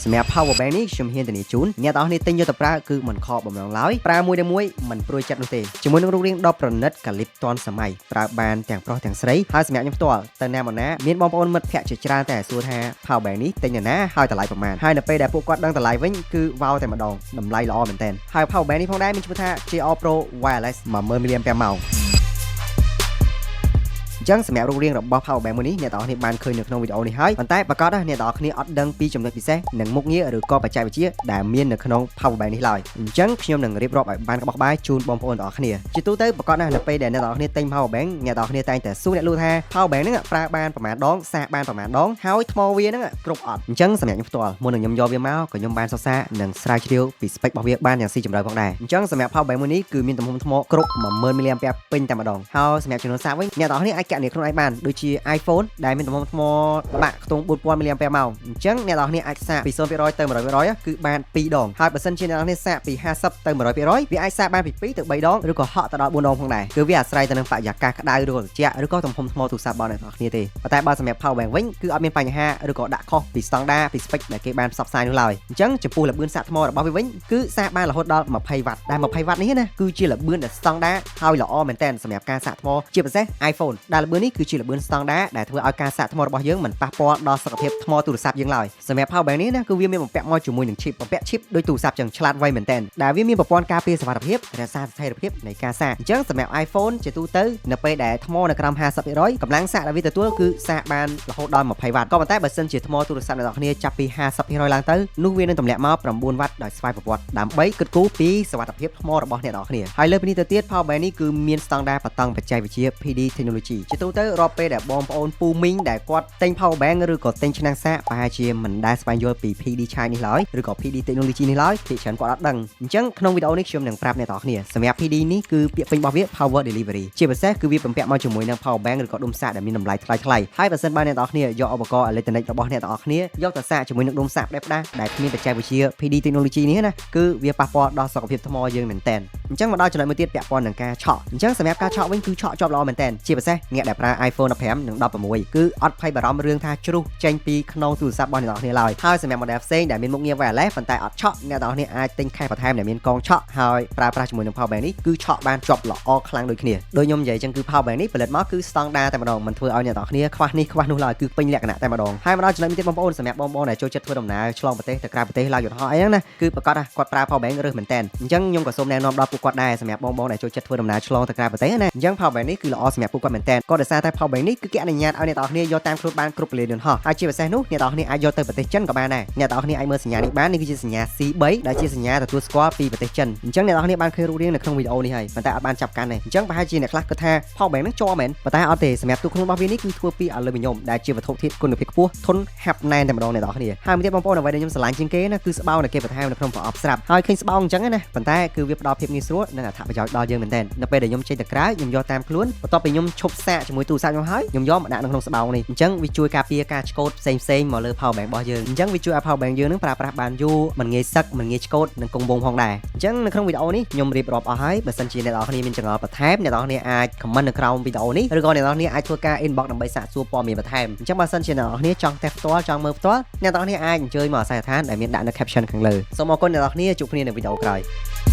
សម្រាប់ power bank នេះខ្ញុំហ៊ានធានាជូនអ្នកទាំងអស់គ្នាទិញយកទៅប្រើគឺមិនខកបំណងឡើយប្រើមួយដល់មួយមិនព្រួយចិត្តនោះទេជាមួយនឹងរូបរាងដ៏ប្រណិតកាលីបទាន់សម័យប្រើបានទាំងប្រុសទាំងស្រីហើយសម្រាប់ខ្ញុំផ្ទាល់ទៅណាមកណាមានបងប្អូនមិត្តភ័ក្តិជាច្រើនតែសួរថា power bank នេះទិញនៅណាហើយតម្លៃប្រមាណហើយនៅពេលដែលពួកគាត់ដឹងតម្លៃវិញគឺវ៉ាវតែម្ដងតម្លៃល្អមែនទែនហើយ power bank នេះផងដែរមានឈ្មោះថា JR Pro Wireless 10000 mAh។ អញ្ចឹងសម្រាប់រូបរាងរបស់ Power Bank មួយនេះអ្នកទាំងអស់គ្នាបានឃើញនៅក្នុងវីដេអូនេះហើយប៉ុន្តែប្រាកដណាស់អ្នកទាំងអស់គ្នាអត់ដឹងពីចំណុចពិសេសនិងមុខងារឬក៏បច្ចេកវិទ្យាដែលមាននៅក្នុង Power Bank នេះឡើយអញ្ចឹងខ្ញុំនឹងរៀបរាប់ឲ្យបានក្បោះក្បាយជូនបងប្អូនទាំងអស់គ្នាជាទូទៅប្រាកដណាស់នៅពេលដែលអ្នកទាំងអស់គ្នាទិញ Power Bank អ្នកទាំងអស់គ្នាតែងតែសួរអ្នកលក់ថា Power Bank ហ្នឹងប្រើបានប្រមាណដងសាកបានប្រមាណដងហើយថ្មវាហ្នឹងគ្រប់អត់អញ្ចឹងសម្រាប់ខ្ញុំផ្ទាល់មុននឹងខ្ញុំយកវាមកក៏ខ្ញុំបានសិក្សានិងស្រាវជ្រាវពី spec របស់វាបានយ៉ាងស៊ីជម្រៅផងដែរអញ្ចឹងសម្រាប់ Power Bank មួយនេះគឺមានទំហំថ្មគ្រប់10000 mAh ពេញតែម្ដងហើយសម្រាប់ចំនួនសាកវិញអ្នកទាំងអស់គ្នាអាចគណនាខ្លួនឯងបានដូចជា iPhone ដែលមានទំហំថ្មបាក់ខ្ទង់4000 mAh អញ្ចឹងអ្នកទាំងអស់គ្នាអាចសាកពី0%ទៅ100%គឺបាន2ដងហើយបើសិនជាអ្នកទាំងអស់គ្នាសាកពី50ទៅ100%វាអាចសាកបានពី2ទៅ3ដងឬក៏ហក់ទៅដល់4ដងផងដែរគឺវាអាស្រ័យទៅនឹងបរិយាកាសក្តៅឬក៏ត្រជាក់ឬក៏ទំហំថ្មទូរស័ព្ទរបស់អ្នកទាំងអស់គ្នាទេប៉ុន្តែបើសម្រាប់ power bank វិញគឺអត់មានបញ្ហាឬក៏ដាក់ខុសពីស្តង់ដារពី spec ដែលគេបានផ្សព្វផ្សាយនោះឡើយអញ្ចឹងចំពោះល្បឿនសាកថ្មរបស់វាវិញគឺសាកបានរហូតដល់20វ៉ាត់ដែល20វ៉ាត់នេះណាគឺជាល្បឿនដែលស្តង់ដារហើយល្អមែនទែនសម្រាប់ការសាកថ្មជាពិសេស iPhone ដែលល្បឿននេះគឺជាល្បឿនស្តង់ដារដែលធ្វើឲ្យការសាកថ្មរបស់យើងមិនប៉ះពាល់ដល់សុខភាពថ្មទូរស័ព្ទយើងឡើយសម្រាប់ power bank នេះណាគឺវាមានបំពាក់មកជាមួយនឹង chip បំពាក់ chip ដូចទូរស័ព្ទចឹងឆ្លាតវៃមែនទែនដែលវាមានប្រព័ន្ធការពារសុវត្ថិភាពរក្សាស្ថិរភាពនៃការសាកអញ្ចឹងសម្រាប់ iPhone ជាទូទៅនៅពេលដែលថ្មនៅក្រោម50%កម្លាំងសាកដែលវាទទួលគឺសាកបានរហូតដល់20វ៉ាត់ក៏ប៉ុន្តែបើសិនជាថ្មទូរស័ព្ទអ្នកនរគ្នាចាប់ពី50%ឡើងទៅនោះវានឹងទម្លាក់មក9វ៉ាត់ដោយស្វ័យប្រវត្តិដើម្បីគិតគូរពីសុវត្ថិភាពថ្មរបស់អ្នកនរគ្នាហើយលើពីនេះទៅទៀត power bank នេះគឺមានស្តង់ដារបតង់បច្ចេកវិទ្យា PD technology ជាទូទៅរាល់ពេលដែលបងប្អូនពូមីងដែលគាត់ទិញ power bank ឬក៏ទិញឆ្នាំងសាកប្រហែលជាមិនដែលស្វែងយល់ពី PD charge នេះឡើយឬក៏ PD technology នេះឡើយភាគច្រើនគាត់អត់ដឹងអញ្ចឹងក្នុងវីដេអូនេះខ្ញុំនឹងប្រាប់អ្នកទាំងអស់គ្នាសម្រាប់ PD នេះគឺពាក្យពេញរបស់វា power delivery ជាពិសេសគឺវាបំពាក់មកជាមួយនឹង power bank ឬក៏ដុំសាកដែលមានតម្លៃថ្លៃថ្លៃហើយបើសិនបើអ្នកទាំងអស់គ្នាយកឧបករណ៍អេឡិចត្រូនិករបស់អ្នកទាំងអស់គ្នាយកទៅសាកជាមួយនឹងដុំសាកផ្ដេសផ្ដាសដែលគ្មានបច្ចេកវិទ្យា PD technology នេះណាគឺវាប៉ះពាល់ដល់សុខភាពថ្មយើងមែនទែនអញ្ចឹងមកដល់ចំណុចមួយទៀតពាក់ព័ន្ធនឹងការឆក់អញ្ចឹងសម្រាប់ការឆក់វិញគឺឆក់ជាប់ល្អមែនទែនជាពិសេសអ្នកដែលប្រើ iPhone 15និង16គឺអត់ភ័យបារម្ភរឿងថាជ្រុះចេញពីក្នុងទូរស័ព្ទរបស់អ្នកទាំងអស់គ្នាឡើយហើយសម្រាប់ model ផ្សេងដែលមានមុខងារ wireless ប៉ុន្តែអត់ឆក់អ្នកទាំងអស់គ្នាអាចទិញ case បន្ថែមដែលមានកងឆក់ហើយប្រើប្រាស់ជាមួយនឹង power bank នេះគឺឆក់បានជាប់ល្អខ្លាំងដូចគ្នាដូចខ្ញុំនិយាយអញ្ចឹងគឺ power bank នេះផលិតមកគឺស្តង់ដារតែម្ដងមិនធ្វើឲ្យអ្នកទាំងអស់គ្នាខ្វះនេះខ្វះនោះឡើយគឺពេញលក្ខណៈតែម្ដងហើយមកដល់ចំណុចមួយទៀតបងប្អូនសម្រាប់បងប្អូនដែលចូលចិត្តធ្វើដំណើរឆ្លងប្រទេសទៅក្រៅប្រទេសឡើងយន្តហោះអីហ្នឹងណាគឺប្រាកដថាគាត់ប្រើ power bank រើសមែនតើអញ្ចឹងខ្ញុំក៏សូមណែនាំដល់ពួកគាត់ដែរសម្រាប់បងប្អូនដែលចូលចិត្តធ្វើដំណើរឆ្លងទៅក្រៅប្រទេសណាអញ្ចឹង power bank នេះគឺល្អសម្រាប់ពួកគាត់មែនតើក៏ដោយសារតែ power bank នេះគឺគេអនុញ្ញាតឲ្យអ្នកទាំងអស់គ្នាយកតាមខ្លួនបានគ្រប់ពលានយន្តហោះហើយជាពិសេសនោះអ្នកទាំងអស់គ្នាអាចយកទៅប្រទេសចិនក៏បានដែរអ្នកទាំងអស់គ្នាអាចមើលសញ្ញានេះបាននេះគឺជាសញ្ញា C3 ដែលជាសញ្ញាទទួលស្គាល់ពីប្រទេសចិនអញ្ចឹងអ្នកទាំងអស់គ្នាបានឃើញរូបរាងនៅក្នុងវីដេអូនេះហើយប៉ុន្តែអត់បានចាប់កាន់ទេអញ្ចឹងប្រហែលជាអ្នកខ្លះគិតថា power bank ហ្នឹងជាប់មែនប៉ុន្តែអត់ទេសម្រាប់ទូខ្លួនរបស់វានេះគឺធ្វើពីអាលុយមីញ៉ុមដែលជាវត្ថុធាតុគុណភាពខ្ពស់ធន់ហាប់ណែនតែម្ដងអ្នកទាំងអស់គ្នាហើយមួយទៀតបងប្អូនអ្វីដែលខ្ញុំស្រឡាញ់ជាងគេណាគឺស្បោងដែលគេបន្ថែមនៅក្នុងប្រអប់ស្រាប់ហើយឃើញស្បោងអញ្ចឹងណាប៉ុន្តែគឺវាផ្ដល់ភាពងាយស្រួលនិងអត្ថប្រយោជន៍ដល់យើងមែនទែននៅពេលដែលខ្ញុំចេញទៅក្រៅខ្ញុំយកតាមខ្លួនបន្ទាប់ពីខ្ញុំឈប់សាកជាមួយទូរស័ព្ទខ្ញុំហើយខ្ញុំយកមកដាក់នៅក្នុងស្បោងនេះអញ្ចឹងវាជួយការពារការឆ្កូតផ្សេងផ្សេងមកលើ power bank របស់យើងអញ្ចឹងវាជួយឲ្យ power bank យើងនឹងប្រើប្រាស់បានយូរមិនងាយសឹកមិនងាយឆ្កូតនិងគង់វង្សផងដែរអញ្ចឹងនៅក្នុងវីដេអូនេះខ្ញុំរៀបរាប់អស់ហើយបើសិនជាអ្នកនរគ្នាមានចម្ងល់បន្ថែមអ្នកនរគ្នាអាច comment នៅក្រោមវីដេអូនេះឬក៏អ្នកនរគ្នាអាចធ្វើការ inbox ដើម្បីសាកសួរព័ត៌មានបន្ថែមអញ្ចឹងបើសិនជាអ្នកនរគ្នាចង់តេស្តផ្ទាល់ចង់មើលផ្ទាល់អ្នកនរគ្នាអាចអញ្ជើញមកអាសយដ្ឋានដែលមានដាក់នៅ caption ខាងលើសូមអរគុណអ្នកនរគ្នាជួបគ្នានៅវីដេអូក្រោយ។